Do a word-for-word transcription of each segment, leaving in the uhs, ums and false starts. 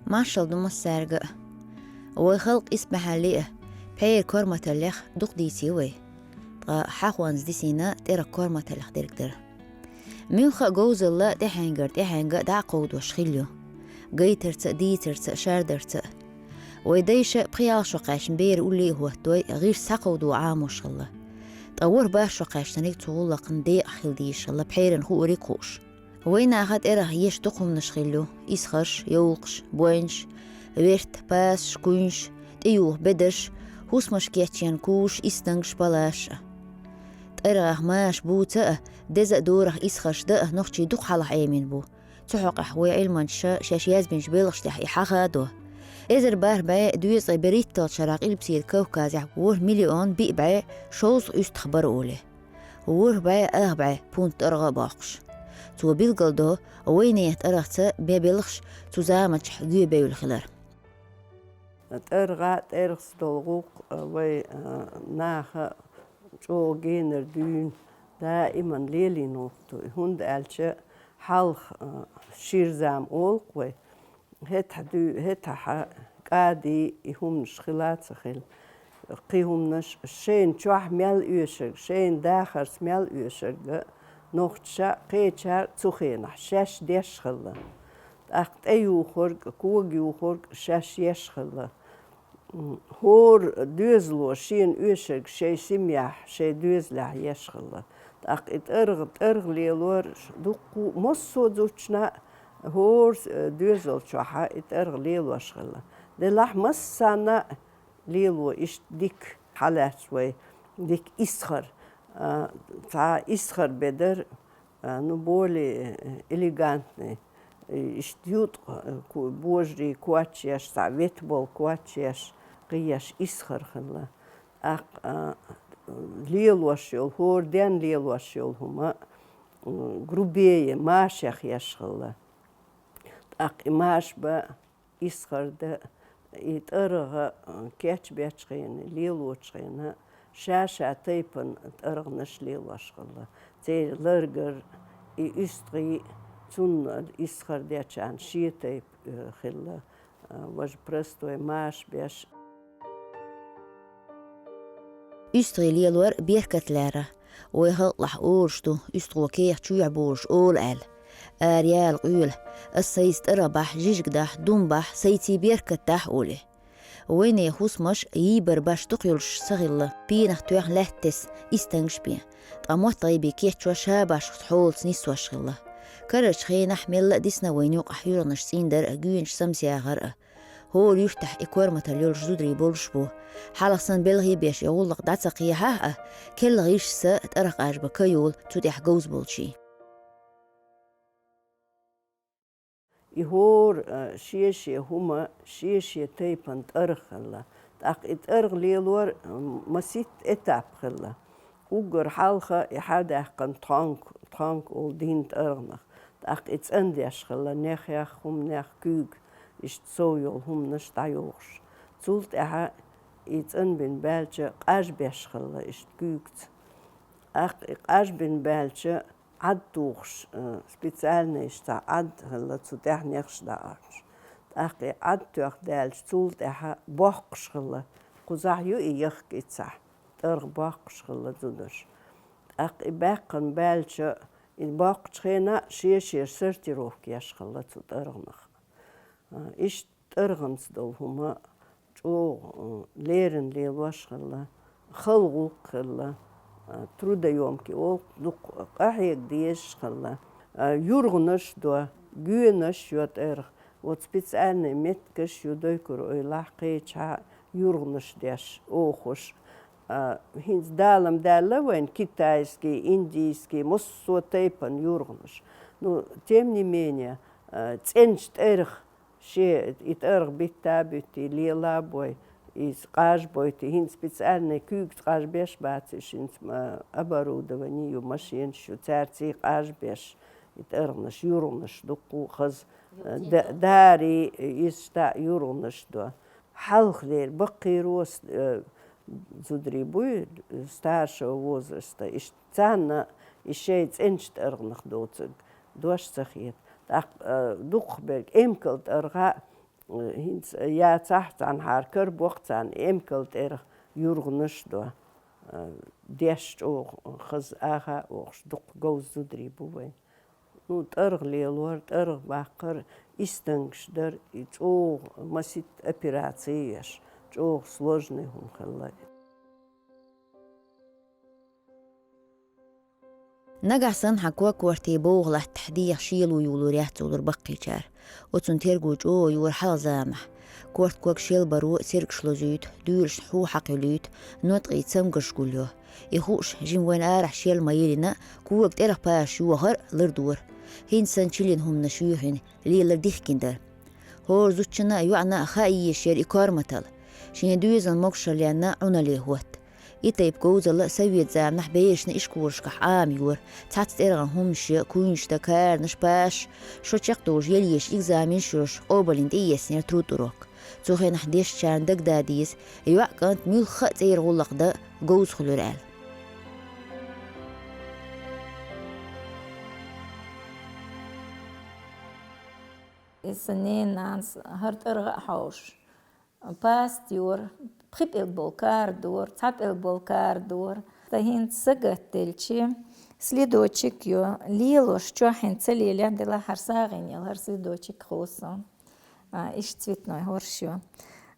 Маршал ду массаьрга а. Вай халкъ исбаьхьалли а, пхьера корматаллех дукха дийци вай. Ткъа хьахонца дисина тӀерга корматаллех дерг дара. Муьлхха а говзалла тӀехьенгара тӀехьенга дӀа а кховдош хилла ю. Гайтарца а, дийцарца а, шардарца а. Вай дайша пхи-ялх шо кхаьчна бер улле а хӀоттадой, гӀирс схьакховдо Ӏамош хилла. Ткъа ворхӀ-бархӀ шо кхаьчнарг цу гӀуллакхна декъахь хила дезаш хилла, пхьеран хуур а хууш. Вайнаха тӀергӀа еш дукха хӀуманаш хилла ю: исхарш, йовлакхаш, бойнаш, верт, пасаш, куьйнаш, тӀеюха бедарш, хӀусамаш кечъен кувш, истангаш, палаш а. ТӀаргӀах маша бувца а, деза а дорах исхарш дан а нохчий дукха хьалха Ӏемина бу. Цу хьокъехь вай Ӏилманчаша шаьш язбинчу белхаш тӀехь и хьаха а до. Эзар бархӀ бӀе дезткъе берхӀитталгӀачу шарахь Къилбаседа Кавказехь ворхӀ миллион биъ бӀе шовзткъа уьстагӀ бара олий. ВорхӀ бӀе ах бӀе пунт тӀаргӀа а боккхуш. Цо билгалдо, вайнехан тӀаргӀаца бен белхаш цу заманчохь гоьбевлла хилар. ТӀаргӀа, тӀаргӀаца долу гӀуллакх вай наха чӀогӀа генара дуьйна даиман лелийна гӀуллакх ду, хӀунда аьлча хьалха шира зама олу-кх вай. ХӀетахь дуьй-, хӀетахьа кӀади и хӀуманаш хила а ца хилла. Кхин хӀуманаш шайна чохь мел оьшург, шайна дахарца мел оьшург а нохчаша кхечара цу хенахь шаьш деш хилла. ТӀаккха тӀеюхург а, кога юхург а шаьш еш хилла. ХӀора доьзало шена оьшург шайн семьяхь, шайн доьзалехь еш хилла. ТӀаккха и тӀаргӀа, тӀаргӀа лелор дуккха массо а зудчунна а хӀора доьзал чохь и тӀаргӀа лелош хилла. Делахь массарна а лело иштта дика хьалаьцча вай, дика исхар, а, цхьа исхар бедар, а, ну, более элегантный, иштта юткъа, ку-, божарий коч еш, цхьа ветта болу коч еш, кхин еш исхар хилла. ТӀаккха, а, лелош йолу, хӀора ден лелош йолу хӀума, м, грубее, машех еш хилла. ТӀаккха и маша бан, исхар дан, и тӀаргӀа кечбечу хенахь, лелочу хенахь, ша-ша тайпана тӀаргӀанаш лелош хилла. Церан ларгар, и уьстагӀий, цунна исхар дечарна шен тайпа, э, хилла, э, важа простой маша беш. УьстагӀий лелор беркат лаьрра. Вай халкъалахь олуш ду, уьстагӀо кехат чоьхьа болуш олу аьлла. Ара яла къоьла, ас сайца тӀаргӀа бахь, жижиг дахь, дум бахь, сайций беркат дахь олий. Вайнехан хӀусамаш йийбар баш дукха йолуш ца хилла, пенах тоьхна лаьтта тесна, истангаш бен. Ткъа моттагӀий бен кечъян ша башха хьолаца нисош хилла. Карарчу хенахь мелла а дисна вайна юкъахь юьргӀанаш цӀийндар а, гуьйнаш самсаяхар а. ХӀора юьртахь и корматалла йолуш зударий болуш бу. Хьалха санна белхий беш и гӀуллакх дӀа ца кхехьахь а, керла гӀирсаца тӀаргӀа къажбан ка йолу цу тӀехь говза болчийн. И хӀора, а, шен-шен хӀума, шен-шен тайпана тӀаргӀа хилла. ТӀаккха и тӀаргӀа лелор, м, масийтта этап хилла. Уггар хьалха и хьадаьккхина тхонг, тхонг олу дийнна тӀаргӀанах. ТӀаккха и цӀандеш хилла, нехех, хӀуманех, куьйга, иштта сов йолу хӀуманаш дӀайохуш. Цул тӀаьхьа и цӀанбина баьлча, къажбеш хилла иштта куьйгаца. ТӀаккха и къажбина баьлча, Ӏад тухуш, э, специальный иштта Ӏад хилла, цу тӀехь нехаш дӀаоьхуш. ТӀаккха и Ӏад тоьхна даьлча, цул тӀаьхьа боккхуш хилла. Кхузахь ю и яхка иццахь, тӀаргӀа боккхуш хилла зударш. ТӀаккха и баьккхина баьлча, и боккхучу хенахь шен-шен сортировка еш хилла цу тӀаргӀанах. А, иштта тӀаргӀанца долу хӀума чӀогӀа, а, леррина лелош хилла, хала гӀуллакх хилла, а, трудоёмкий олу, дукха къахьега дезаш хилла. А, юргӀанаш до, гоьнаш йо тӀаргӀа, вот специальный меттигаш ю дойкур-эвлахь кхечахьа юргӀанаш деш, охуш. А, хӀинца далам даьлла вайн китайский, индийский, массо а тайпана юргӀанаш. Ну, тем не менее, а, цӀеначу тӀаргӀа шен и тӀаргӀа битта а буьтий, лела а бой, иза къажбойтий, хӀинца специальный куьйгаца къажбеш бац уьш, хӀинца, а, оборудование ю, машенаш ю, цаьрца и къажбеш, и тӀаргӀанаш, юргӀанаш дуккха а хаза, а, да-, дарий, иза шта юргӀанаш до. Хьалха дера баккхий рос, э, зударий буй, старшего возраста, иштта царна и шайн цӀеначу тӀаргӀанах доцург дош ца хета. ТӀаккха, э, дукхахберг эмкал тӀаргӀа, ХӀинца яцахь цхьанхьара карабо-кх царна, эмкал тӀера юргӀанаш а до. Деш чӀогӀа хаза аха а оахаш, дукха говза зударий бу вайн. Ну, тӀаргӀа лелор, тӀаргӀа баккхар, истангаш дар, и чӀогӀа масийтта операци еш, чӀогӀа сложный хӀума хилла. Нагахь санна хьан ког-корте бовгӀа латтахь, деха шело йолор яц олура баккхийчара. Оцун терго чӀогӀа йора хьалха заманахь. Корта ког шел баро цергаш лозуьйту, дуьйлашна хьу хьакхуьлуьйту, ноткъий цамгарш гулйо. И хууш, жима вайна арахь шел ма йиллина, кога тӀерах пашаш йохар лардора. ХӀинца санна чиллин хӀуманаш юьйхина, лелар дихкина дара. ХӀора зудчунна а, йоӀанна а хаа езаш яра и корматалла. Шен доьзалан могашалла лаьнна Ӏуналле хӀотта. И тайпа говзалла совет заманахь берашна ишколашкахь Ӏамайора, цхьацца тӀергӀан хӀуманаш я, куйнаш да, каранаш, пашаш, шо чекхдолуш ела езаш экзаменаш йолуш, къобалйина тӀеэцнера труд урок. Цу хенахь дешначарна дагадаа деза, йоӀ, кӀант муьлхха а цӀера гӀуллакх дан говза хуьлура аьлла. Иза сан ненан нанас хӀара тӀаргӀа а хьовш, паст йора, пхи пӀелг болу кара дора, цхьа пӀелг болу кара дора. Ткъа хӀинца сагатделча, следочек йо, лелош чохь хӀинца ца лелехь, делахь хӀара сагӀина яла, хӀара следочек хууш суна. А, иштта цветной хӀорш ю.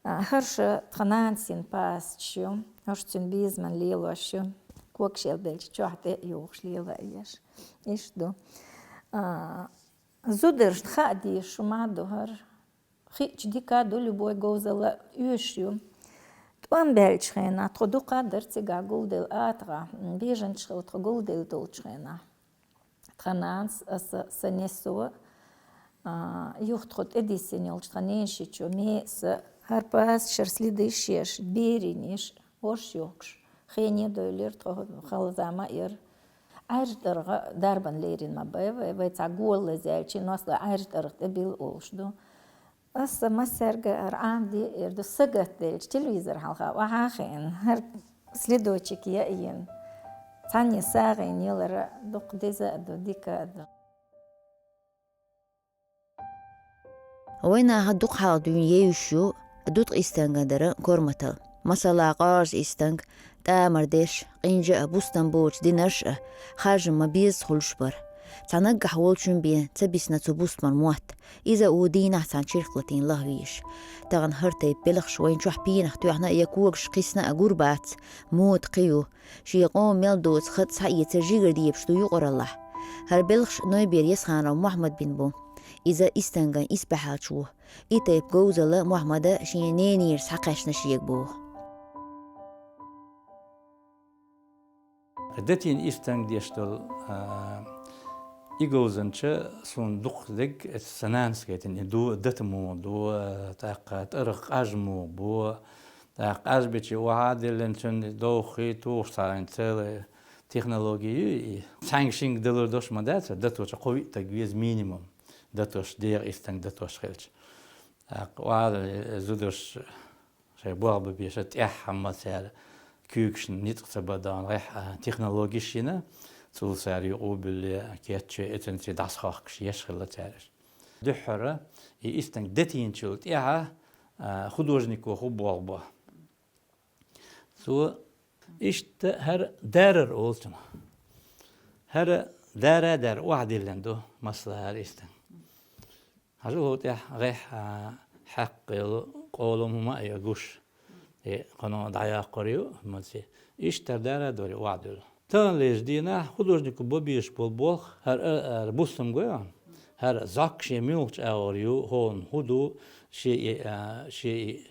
А, хӀорш тхан нанас йина пасташ ю. ХӀорш цуьнан безаман лелош ю. Ког шел белча чохь тӀе а юхуш лела а еш. Иштта ду. А, зударшна хаа дезаш хӀума ду хӀара. Хиъча дика а ду, любой говзалла оьшуш ю. ТӀом баьллачу хенахь тхо дукха а дара цигахь гулделла атагӀахь, м, бежанаш хилла тхо гулделла долчу хенахь. Тхан нанас, аса, сан несо, а, юха тхо тӀедиссина йолчу тхан ненан шичо, ме а, са, хӀара пасташ, хӀара следаш еш, берийн еш, хӀорш йохкуш. Хене а дойлира тхо, хала зама а яра. Ӏаьржа тӀаргӀа дарбан лерина ма бай вай, вай цхьа гола лазаьлча, носла Ӏаьржа тӀаргӀа тӀе билла олуш ду. Аса массаьрга а хӀара Ӏамаде а эр ду, сагатделча, телевизор хьалха охьа а хиъна, хӀара следочек яа а йина. Цхьанне сагӀина ялара дукха деза а ду, дика а ду. Вайнаха дукха хьалха дуьйна евзаш ю дутӀа истанга дара корматалла. Масала, къорза истанг, тӀамар дерш, къинжа а, бустам боцу динарш а, харжам ма-безза хуьлуш бара. Цхьа наггахь волчун бен ца бисна цу бустаман мотт, иза а ву дийнахь цхьана чиркх латийна лаха везаш. Тахана хӀара тайпа белхаш вайн чохь пенах тоьхна а я когаш кхиссина а гур бац, мода кхин ю. Шен къоман мел доцу хатӀ схьаэцар жигара дебаш ду юкъараллахь. ХӀара белхаш Нойбердиев Есханов Мохьмада бина бу. Иза истанган исбаьхьалча ву. И тайпа говзалла Мохьмада шен ненера схьакхаьчна шега боху. Датийна истанг деш долу, а, и говзанча суна дукха дерг, эцу сан нанас гайтина, и ду, дата муха ду, а, тӀаккха тӀаргӀа къаж муха бу, тӀаккха къаж бичи охьа а диллина, цуьнан довхий тухуш цхьа вайн целая технология ю и. Цхьаьнга-шинга далур долуш ма дац, даточу кхо-виъ таг веза минимум, датош, дегӀа истанг датош хилча. ТӀаккха охьа а зударш шайн болх бан беша, тӀаьххьа ма цара куьйгашна ницкъ ца бан догӀу, гӀеххьа технологиш йина, цул цара юкъа а буьллий, кечвей, оцуьнца дӀасахохкуш еш хилла цара. Дуьххьара и истанг датийначул тӀаьхьа, а, художнико хӀун болх бо. Цо иштта хӀара дарар олу цунах. ХӀара дара а дара, охьадиллина ду, масала, хӀара истанг. Хьажал хӀокху тӀехь гӀеххьа, а, хьаькхна йолу къолам хӀума а ю гуш. И кхано дӀаяккхур ю, маце. Иштта хӀара дара а дора охьадуьллу. Таханлерчу дийнахь художнико бан безаш болу болх, хӀара, а, хӀара бустам гой хьуна? ХӀара зӀок шен муьлхачу агӀор ю, хӀокхуьнан хӀун ду, шен и, а, шен и,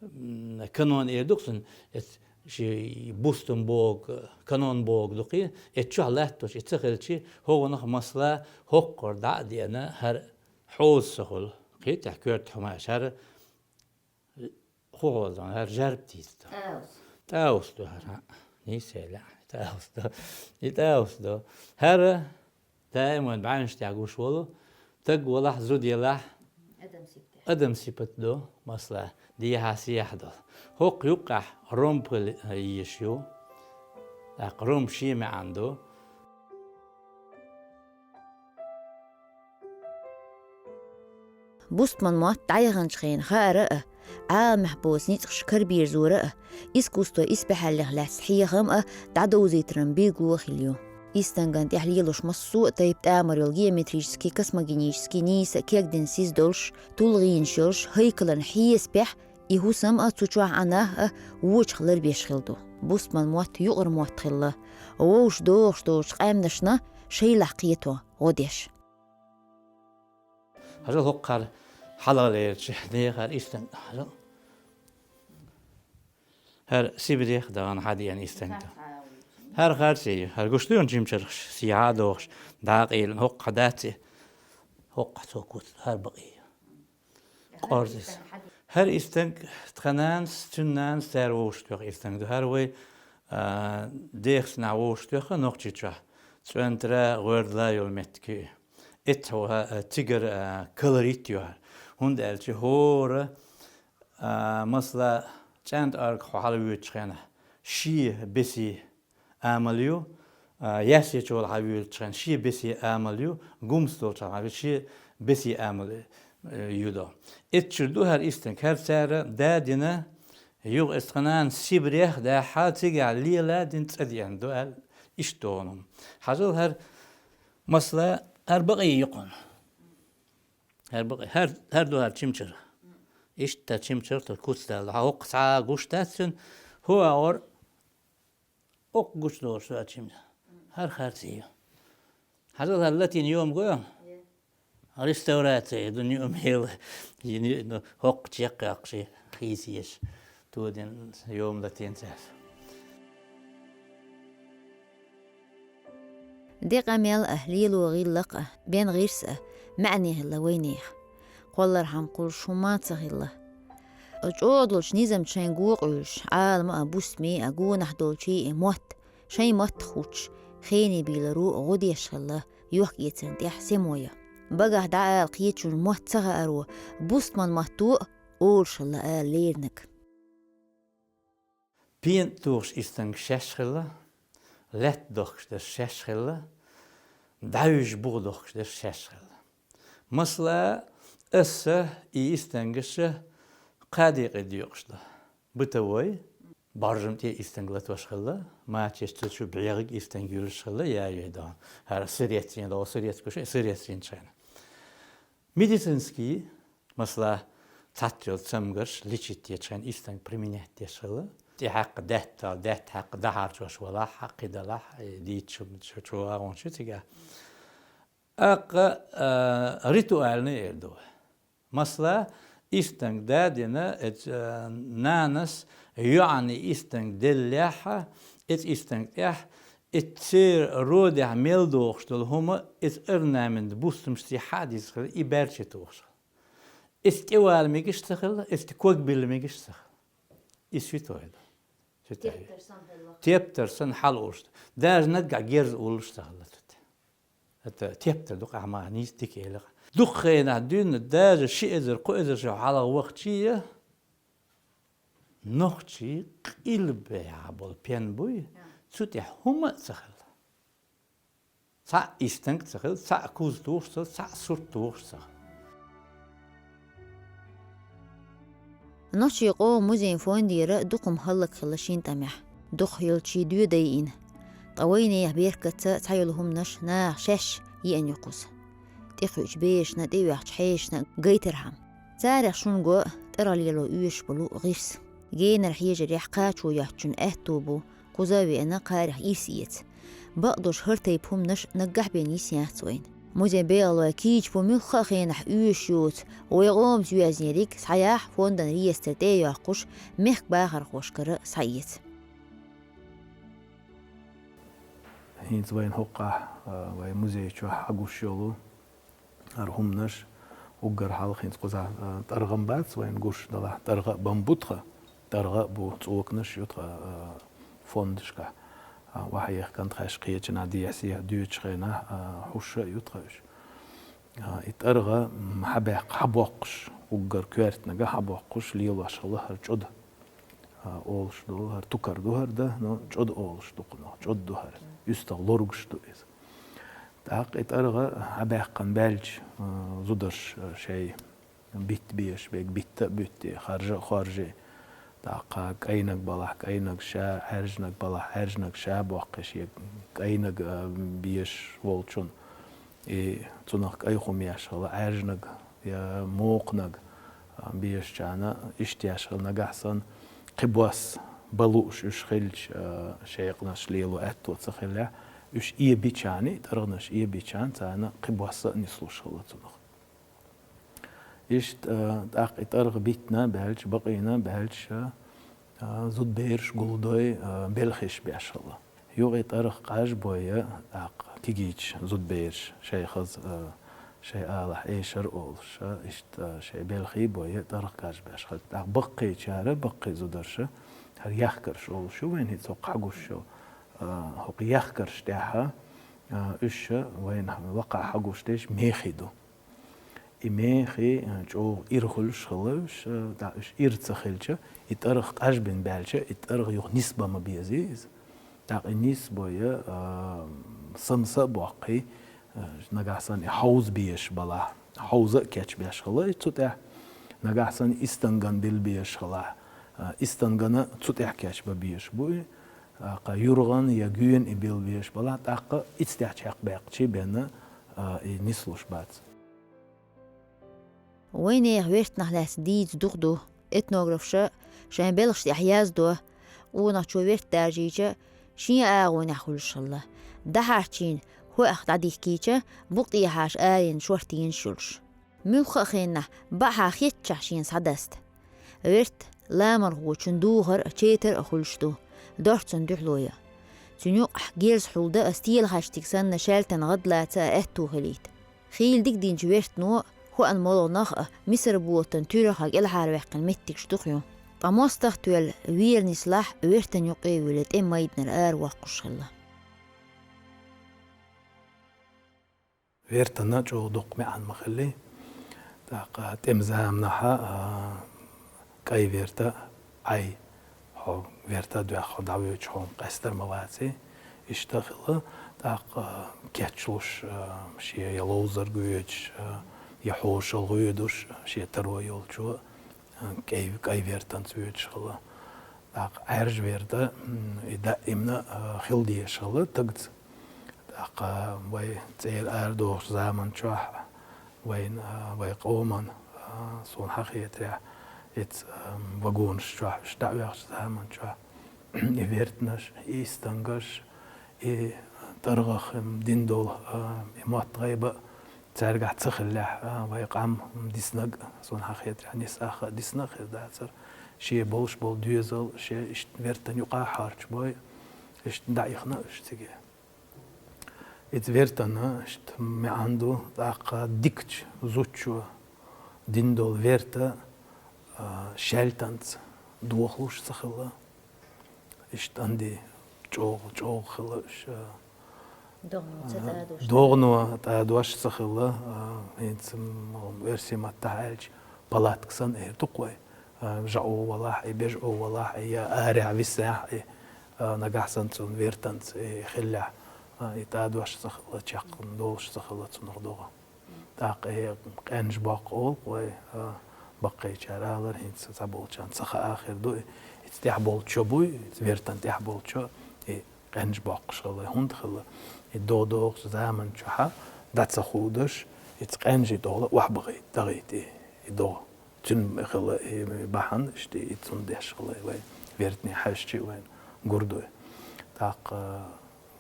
м, канон эр ду-кх цунна, эц-, шен и бустам богу, канон богу ду-кх и, эцу чохь латтош и ца хилчи, хӀокхунах, масала, хӀокхура дӀа а деана, хӀара хьоза ца хуьлу, кхетахь коьрта хӀума аьлча, хӀара хӀун хьоза, хӀара жарб тӀе йисто. ТӀаус. ТӀаус ду хӀара, хьа. Нийса элира, тӀаус ду. И тӀаус ду. ХӀара даиман бӀаьвнаш тӀехь гуш волу, таг валахь, зуда елахь, адам сипат ду, масала, дехьа-сехьа долу. ХӀокху юккъехь ромб хила езаш ю. ТӀаккха ромб шен маьӀна ду. Бустман мотт дӀаяханчу хенахь хаара а, Ӏаламехь боцу ницкъаш карабирзора а, искусство исбаьхьаллех лаьцна хьехам а дӀадовзийтаран билгало хилла ю. Истанган тӀехь лелош массо а тайпа тӀамар йолу геометрический, космогонический, нийса а кегдина сиз долуш, тулгӀенаш йолуш, хӀайкалан хьесапехь, и хӀусам а, цу чохь Ӏанах а вочух ларбеш хилла ду. Бустман мотт юкъара мотт хилла, вовшах догӀуш долчу къаьмнашна шайлахь кхето гӀо деш. Хьажал хӀокху хьалха лерча дехар истанг хьажал. ХӀара Сибрех дахана хьадеана истанг ду. ХӀара харций ю, хӀара гуш дуьйна жимчархаш, сийхьа а дохуш, дӀа а къийлина, хӀокху хьан дац и, хӀокху цо куц, хӀара бакъий ю. Къорзис. ХӀара истанг тхан нанас, цуьнан нанас цара вовшах тоьхна истанг ду. ХӀара вай, а, дехаца нах вовшах тоьхна Нохчийчохь, ЦӀоьнтара, ГӀоьрдала йолу меттиг ю. Эццахь, а, цигара, а, колорит ю хӀара. ХӀунда аьлча хӀора, а, масала, ЦӀоьнтӀаргахь хьо хьалавоьдучу хенахь шен бесий амал ю, а, Яьссечул хьан воьдучу хенахь шен бесий амал ю, Гумс долчу хьан шен бесий амал, э, ю до. Эццахь ду хӀара истанг, хӀара цара да дина, юха эс тхан нанас Сибрех а даьхьа, цигахь лела дина цӀа деана ду аьлла, иштта догӀу хӀума. Хьажал хӀара, масала, хӀара бакъий ю кхунна. ХӀара бакъий, хӀара, хӀара ду хӀара чимчара. Иштта чимчара тхо куц даьлла. Хьан хӀокху цхьа гуш дац цуьнан, хӀун агӀор? Оккха гучудолуш ду ачимна. ХӀара харций ю. Хьажал хӀара латин йома гой? Реставрация, ду ниъ мела. Йини, ну, хӀокху чекхъяккхаш, хийца еш. Тодина йома латин цаьрца. Де къамел а, лело гӀиллакх а, бен гӀирс а, маьӀне хилла вайнехан. Кхоллархьама кхуллуш хӀумма а ца хилла. ЧӀогӀа долчу низамца шайн го къуьйлуш, Ӏалама а, бусме а, гонах долчий а мотт, шайн маттах хӀуттуш, хене бийларо гӀо деш хилла, йохк-эцарна тӀехь Семоя. Багахь дӀаала кхечунна мотт ца хааро, бустман матто а олуш хилла ала леринарг. Пен тухуш истангаш шаьш хилла, лаьтта дохкуш дерш шаьш хилла, дӀавуьжу буха дохкуш дерш шаьш хилла. Масала, аса и истангаш кхаа декъе доькъуш ду. Бытовой, бӀаржам тӀе истанг латош хилла, мачаш цу чу бӀегӀиг истанг юьллуш хилла, я ю дон. ХӀара сырецин догӀу, сырец гуш, сырецин чхьана. Медицинский, масала, цхьацца йолу цамгарш лечить дечу хенахь истанг применять деш хилла. ТӀехьаккха даьтта, даьтта хьаккха дахьарчош валахь, хьаккхи далахь, и дийцачу чу, чу вагӀончу цигахь. ТӀаккха, а, ритуальный эр ду. Масала, истанг да дина, эц, а, нанас йоӀана истанг деллехьа, эц истанг тӀехь, эц церан родехь мел дохуш долу хӀума, эц орнамент бустамаш цӀе хьа а дийца хилла, и баьрче тухуш хилла. Эц тӀе вала мегаш ца хилла, эц тӀе ког билла мегаш ца хилла. И святой ду. Святой. Тептар санна хьаллакха. Тептар санна хьалаулуш ду. Даже наггахь герз уллуш ца хилла цу тӀе. Это тептар ду, къахьма нийса дика эла. Дукха хенахь дуьйна, даже ши эзар, кхо эзар шо хьалха вахчий, нохчий къилбехьа болу пен буй, цу тӀехь хӀума а ца хилла. Цхьаъ истанг ца хилла, цхьаъ куз тухуш ца хилла, цхьаъ сурт тухуш ца хилла. Нохчийн къоман музейн фондера дукха хӀума хӀаллакьхилла шина тӀамехь, дукха йолчий доь дайина. Ткъа вайнехан беркатца цхьайолу хӀуманаш наха шаьш еана ю кхуза. ТӀекхуьучу берашна, тӀеоьхучу хьешашна гайтархьама. Царех шуна го тӀаргӀа лело оьшуш болу гӀирс. Генара хьежарехь кхачо йоцчунна аьтто бу, кхуза а веана, кхарех ирс эца. Бакъдолуш хӀара тайпа хӀуманаш наггахь бен йиш яц вайна. Музейн бегӀалой кийча бу муьлхха а хенахь оьшуш йоцу вай къомаца йоьзнериг схьаяхьа фондан реестр тӀе а йоккхуш, мехкан бахархошкара схьаэца. ХӀинца вайна хӀокхахь, а, вайн музей чохь хьагуш йолу хӀара хӀуманаш уггар хьалха хӀинца кхузахь, а, тӀаргӀа-м бац вайна гуш далахь, тӀаргӀа а бан бу тхан, тӀаргӀа а бу, цӀоканаш ю тхан, а, фондашкахь. А, охьаехкан тхаьш кхечанхьа дехьа-сехьа дуьйцучу хенахь, а, хьуш а ю тхан уьш. А, и тӀаргӀа, м, хьабаьккха, хьабоккхуш, уггар коьртаниг хьабоккхуш, лелош хилла хӀара чӀода. А, олуш ду, хӀара тукар ду хӀара дан, но чӀода олуш ду кхунах, чӀода ду хӀара. УьстагӀ лоргуш ду иза. ТӀаккха и тӀаргӀа хьабаьккхина баьлча, а, зударш, а, шай Битта безаш берг битта а буьтти, хоржа а хоржий. ТӀаккха кӀайнаг балахь, кӀайнаг ша, Ӏаьржанаг балахь, Ӏаьржанаг ша боккхий, шен кӀайнаг, а, безаш волчун. И цунах кӀай хӀума еш хила, Ӏаьржанаг я мокханаг, а, безачарна иштта еш хила, нагахь санна кхин бос бан лууш уьш хилча, а, шекъанаш лело аьтто ца хилча, уьш эбичарна, и тӀаргӀанаш эбичарна, царна кхин бос а нислуш хила цунах. Иштта, а, тӀаккха и тӀаргӀа биттина баьлча, бакъийна баьлча, а, зудабераш гулдой, а, белхаш беш хила. Юкъе тӀаргӀа къажбой, тӀаккха кегийча зудабераш шайх хаза, а, шоай алахь эшар олуш, а, иштта, а, шоай белхий бой, тӀаргӀа къажбеш хила. ТӀаккха баккхийчара, баккхий зударша, хӀара яхкарш олуш ю вайна, хӀинца хӀокху хьагуш ю, а, хӀокху яхкарш тӀехь, а, уьш вайна лакхахь хьагуш дерш мехий ду. И мехий, а, чӀогӀа ира хуьлуш хила уьш, а, тӀаккха уьш ира ца хилча, и тӀаргӀа къажбина баьлча, и тӀаргӀа юха нисбан ма безий иза. ТӀаккха и нисбой, а, самса а боккхий, а, нагахь санна и хьовза безаш балахь, хьовза а кечбеш хила и цу тӀехь. Нагахь санна истангана билла безаш хилахь, а, истангана цу тӀехь кечбан безаш бу и. ТӀаккха юргӀан я гоьна и билла безаш балахь, тӀаккха иццехь чекхбаьккхичий бен, а, и нислуш бац. Вайнехан вертанах лаьцна дийца дукха ду. Этнографша шайн белхаш тӀехь яздо, къонахчо верта даржийча, шен агӀонехь хуьлуш хилла. ДӀахьарчийна хӀоах дӀадихкийча, букъ тӀехьаша аренаш шортта йинаш йолуш. Муьлхха а хенахь баьӀахь хетачохь шена схьадаста. Верта ламархочун духар а, четар а хуьлуш ду, дорцун дуьхьало ян. Цуьнан юкъахь герз хьулдан а, стелахьаьштиг санна шаьлтан гӀад лаца а аьтту хилийта. Хийла дика динчу вертано, хӀоанан молгӀанах а, мисар ботан туьрах а кӀелхьарваьккхина меттигаш дукха ю. Ткъа мостагӀа тоьлла вер нислахь, вертан юкъе а вуьллий, тӀеман майданара аравоккхуш хилла. Вертана чӀогӀа дукха маьӀна ма хиллий. ТӀаккха тӀеман заманахьа, а, кӀай верта, Ӏай, хьо верта а доьхна, хьо дӀавоьдуш хьуна къаьстар ма ваций. Иштта хилла, тӀаккха кечлуш, а, шен я ловзар гоьдуш, а, я хьошалгӀа гӀоьдуш, шен таро йолчо, а, кӀай, кӀай вертанца воьдуш хилла. ТӀаккха Ӏаьржа верта, м, и даимна, а, хила дезаш хилла тагца. ТӀаккха вай цӀера арадохучу заман чохь, вайн, а, вай къоман, а, суна хьан хетарехь, эца, а, вагонаш чохь уьш дӀаоьхучу заман чохь, и вертанаш, и истангаш, и тӀаргӀах, м, дина долу, а, и мотт-гӀайба а цаьргахь ца хиллехь, а, вай къам диснарг, суна хьан хетарехь, нисса а диснарг хир дацара. Шен болуш болу доьзал, шен иштта вертан юкъа хьарчабой, иштта дӀаихна уьш циге. Иза вертана иштта маьӀна ду, тӀаккха дикачу зудчо дина долу верта, а, шаьлтанца дохалуш ца хилла. Иштта анди чӀогӀа, чӀогӀа хилла уьш, а, догӀно ца, а, тӀадош, догӀно тӀадош ца хилла, а, хӀинца м-, оьрсийн маттахь аьлча, палатка санна эр ду-кх вай. А, жаӀу валахь и, бежаӀу валахь и, я арехь висехь и, а, нагахь санна цунна вертанца и хиллехь, а, и тӀадош ца хилла, чекхна долуш ца хилла цунах догӀа. ТӀаккха и къаьнжа боккха олу-кх вай, а, баккхийчара алара, хӀинца цхьаболчарна ца хаа хир ду и. Иза тӀехь болчу чо буй, иза вертан тӀехь болчу чо, и къаьнжа боккхуш хилла, хӀунда хилла? И догӀа догӀучу заман чохьа дӀа ца худаш, иза къаьнжа и догӀа охьабахийта, дахийта и, и догӀа. Цуьнан хилла и бахьана, иштта и цунна деш хилла вай вертане хьаьжча а вайна гур ду. ТӀаккха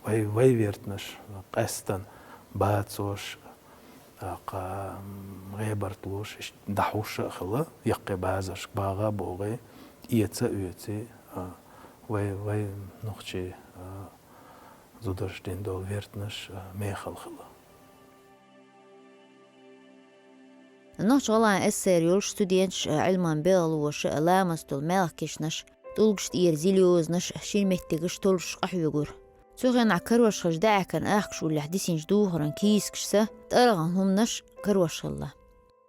вай, вай вертанаш къаьстина бацош, тӀаккха, м, гӀебарт луш, иштта дӀахьуш а хилла, яккхий базаршка багӀа а богӀий, эца а оьций, а, вай, вай нохчий, а, зударша дина долу вертанаш, а, мехала хилла. Нохч-ГӀалгӀайн СССР йолуш студенташ а, Ӏилман белхалоша а ламаз долу маьлхан кешнаш, тӀулгаш тӀера зил йозанаш, шина меттигаш толлуш къахьоьгура. Цу хенахь карош хаза даьӀахкан ахкаш уллехь дисинчу духаран кийсакашца тӀаргӀан хӀуманаш карош хилла.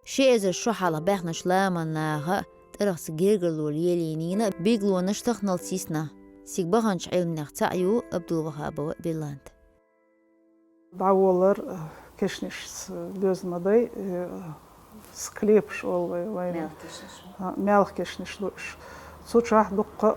Ши эзар шо хьалха баьхначу ламан наха тӀаргӀаца гергарло лелийнийна, биглонаш таханалц йисна. Цига баханчу Ӏилманех цхьаъ ю Абдулвахабова Биллант. ДӀаволар, э, кешнашца доьзна ма дай, э, Склепаш олу вай, вайна. Мелхкешнаш. А, мелхкешнаш ду уьш. Цу чохь дуккха а,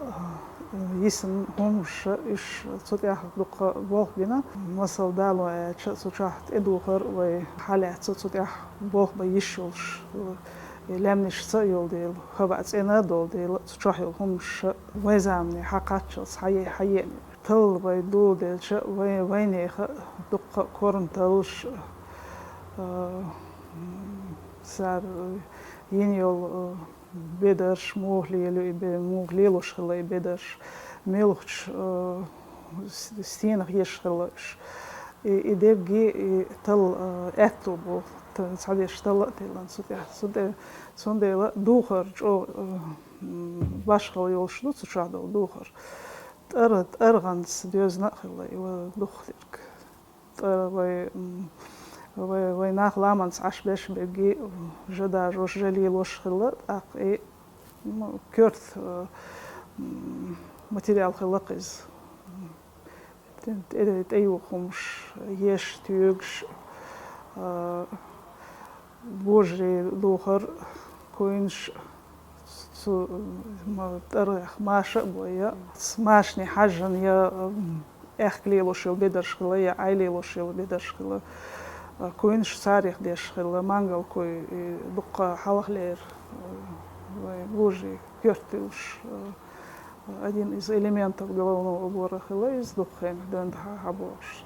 э, йисина хӀуманаш, уьш цу тӀехь дуккха болх бина. Масала, дало аьлча, цу чохь тӀедухар вай хьалаьцна, цу тӀехь болх бан йиш йолуш, э, лаьмнашца а йолу дела, хӀаваъ цӀена а долу дела, цу чохь йолу хӀуманаш вайн замане хьакхаччалц хьае-, хьаеъна. Талла вай дуьйладелча, вай, вайнехан дуккха а корна таллаш, а, цара йина йолу, а, бедарш, муха лело и бе-, муха лелош хилла и бедарш, муьлхачу, а, с-, стенах еш хилла уьш. И, и дерриге и талла, а, аьтто бу, т-, цхьадерш талла а тиллина цу тӀехь. Цу тӀе-, цундела духар чӀогӀа, а, м, башхалла йолуш ду цу чохь долу духар. ТӀара-, тӀаргӀанца доьзна а хилла и ва-, духар дерг. ТӀара вай, м, вай, вай нах ламанца Ӏаш беш берриге, м, жа дажош, жа лелош хилла, тӀаккха и, м, коьрта, э, м, материал хилла-кх иза. ТӀе-, тӀе-, тӀеюху хӀумаш, еш, тоьгаш, а, божарий духар, куйнаш, цу, ма-, тӀаргӀех маша а бой, я, цу машане хьажжана, я, м, аьхка лелош йолу бедарш хилла, я Ӏай лелош йолу бедарш хилла, а, куйнаш царах деш хилла, мангал куй, и дуккха хьалхалера, а, вай божарий коьрта туьллуш, а, один из элементов головного убора хилла иза, дукха хенахь дийнахь хьабогӀуш.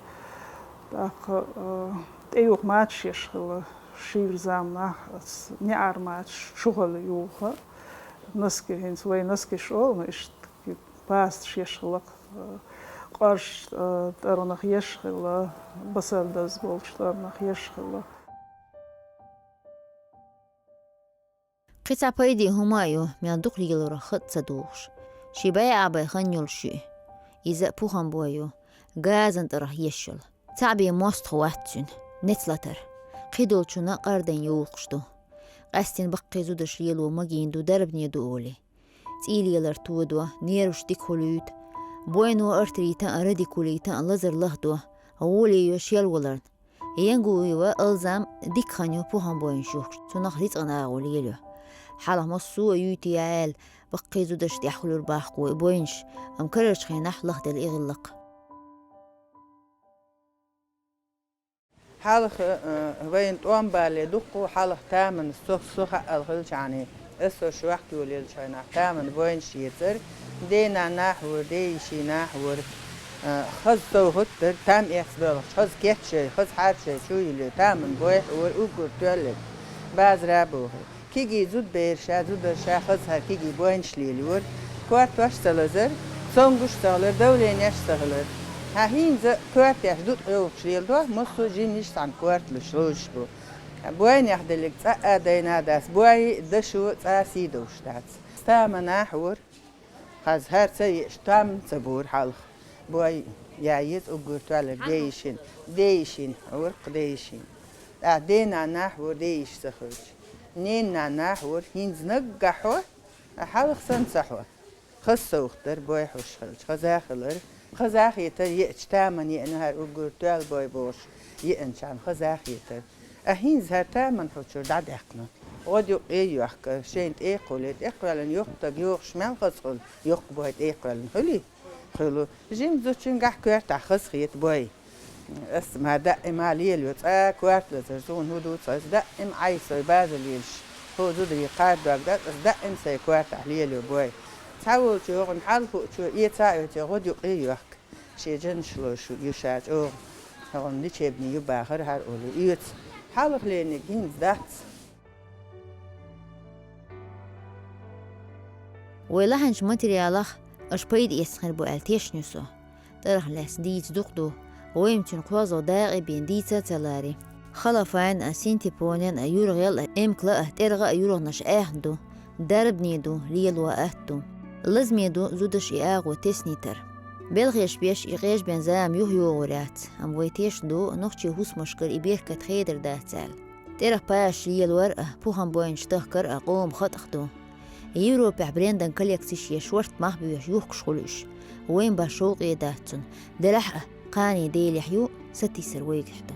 ТӀаккха, а, тӀеюху мачаш еш хилла, шира заманахь ас неӀар мачаш чухула юху. Носки, хӀинца вай носкиш олу, но иштта пасташ еш хилла, а, къорш, а, тӀаргӀанах еш хилла, басар даза болчу тӀаргӀанах еш хилла. Кхин цхьа пайде хӀума а ю, мел дукха лелорах хатӀ ца духуш. Ши бӀе а бӀе хан йолуш ю и. Иза а пухам бой ю, газан тӀаргӀах еш йолу. Цхьаъ бен мостагӀа вац цуьнан, нец латар. Кхидолчунна къардайн юхуш ду. Къаьстина баккхий зудаш лело магийна ду, дарбане ду олий. ЦӀий лелар тодо, нерваш дика хуьлуьйту. Бойно артритан а, радикулитан а лазар лахдо, гӀоле йо шел валарна. Янгуева Алзам дика хан ю пухам бойнаш юхкуш, цунах рицкъан агӀо лелайо. Хьалха массо а юьйту яьлла, баккхий зудаш тӀехь хуьлура бахко и бойнаш, амма карарчу хенахь лахделла и гӀиллакх. Хьалха, э, вайна тӀом бале дуккха а хьалха таманаш со, со хаьалла хилчахьана, аса со шохка йолаелчахьана таман бойнаш ецара, дена нахь вара, дейиши нахь вара, э, хаза совгӀат дара, там эцна доьлхуш, хаза кечшей, хаза хьарчей чу йилле, таман бойх вара, уггар тоьллиг, базара а бохура. Кегий зудабераш а, зударша хаза хӀара кегий бойнаш лелайора. Коьртош а ца лазара, цомгуш а ца хилара, давленеш а ца хилара. Хьан хӀинца коьртеш дутӀа йовхуш леладо, массо а жимнаш цхьана коьрталуш лозуш бу. Бойнех деллиг цӀа а дайна дац, бой а, дашо а цӀа а сий довш дац. Стама нахь вара, хаза хӀара ца еаш, там ца бора хьалха. Бой яйца уггар тоьллиг дейишина, дейишина, уркх дейишина. ТӀаккха дена нахь вара, дейиш ца хилча. Ненна нахь вара, хӀинца наггахь хьо, а хьалха санна ца хьо. Хаза совгӀат дара, бой хьош хилча, хаза хилара. Хаза хетара, еача таман еана хӀара уггар тоьлла бой бохуш, еанчарна хаза хетара. А хӀинца хӀара таман хьо чуьра дӀадаьккхина. ГӀодаюкъе йохка, шайна тӀе а кхулле, тӀе а кхоьллина, йоккха стаг йохуш мел хаза хуьлу, йоккха бой тӀе а кхоьллина хуьлий? Хуьлу. Жима зудчуьнгахь коьртахь хаза хета бой. Ас ма даима лелайо, цкъа коьрта лазар, суна хӀун ду ца, ас даима Ӏай сой база лелаш, хӀо зударий кхардорг дац, ас даима сайн коьртахь лелайо бой. Цхьаволчу хӀокхунна хьалхо а чо эца а оьцу, гӀодаюкъе йохка. Шен жанаш лошу ю ша чӀогӀа, хьуна лечебни ю бахара хӀара олу, оьцу. Хьалха лерниг хӀинца дац. Вай лахьанчу материалах аша пайда эцна хир бу аьлла тешна ю со. ТӀарах лаьцна дийца дукха ду, вайна цуьнан кхозлагӀа дакъа бен дийца а ца лари. Халафайн а, синтепонен а, юргӀел а, эмкла а, тӀергӀа а юргӀанаш аьхна ду, дарбане ду, лело атта ду. Лазаме ду зудаш и агӀо теснийтар. Белхеш беш и къежбен зама юхайогӀур яц, амма вай тешна ду, нохчийн хӀусамашкара и беркат хедар дац аьлла. ТӀерах пашаш лелор а, пухам бойнаш тахкар а къоман хатӀах ду. Европехь брендан коллекцеш еш шорта мах боьхуш юхкуш хуьлу уьш. Вайн бан шовкъе дац цунна. Делахь а, кхане делехь ю, сатийсар вайгахь ду.